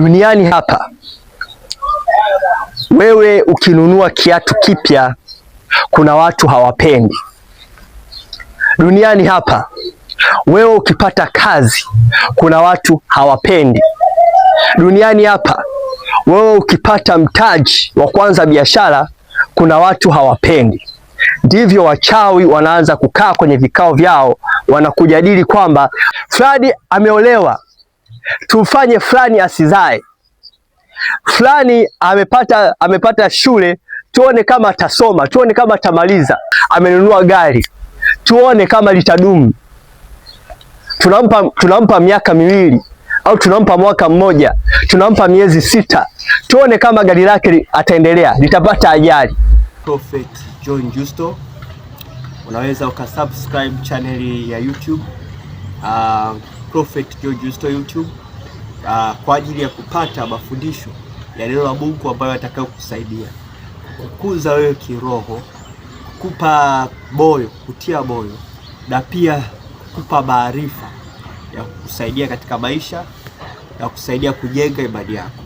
Duniani hapa wewe ukinunua kiatu kipya kuna watu hawapendi. Duniani hapa wewe ukipata kazi kuna watu hawapendi. Duniani hapa wewe ukipata mtaji wa kuanza biashara kuna watu hawapendi. Ndivyo wachawi wanaanza kukaa kwenye vikao vyao, wanakujadili kwamba fulani ameolewa, tumfanye fulani asizae, fulani amepata shule, tuone kama atasoma, tuone kama atamaliza, amenunua gari, tuone kama litadumu. Tunampa miaka 2 au tunampa mwaka mmoja, tunampa miezi 6, tuone kama gari lake ataendelea, litapata ajali. Prophet John Justo, unaweza ukasubscribe channel ya YouTube, Prophet John Justo YouTube, kwa ajili ya kupata mafundisho ya neno la Mungu ambayo atakayokusaidia kukuza wewe kiroho, kukupa moyo, kutia moyo na pia kukupa maarifa ya kukusaidia katika maisha na kusaidia kujenga imani yako.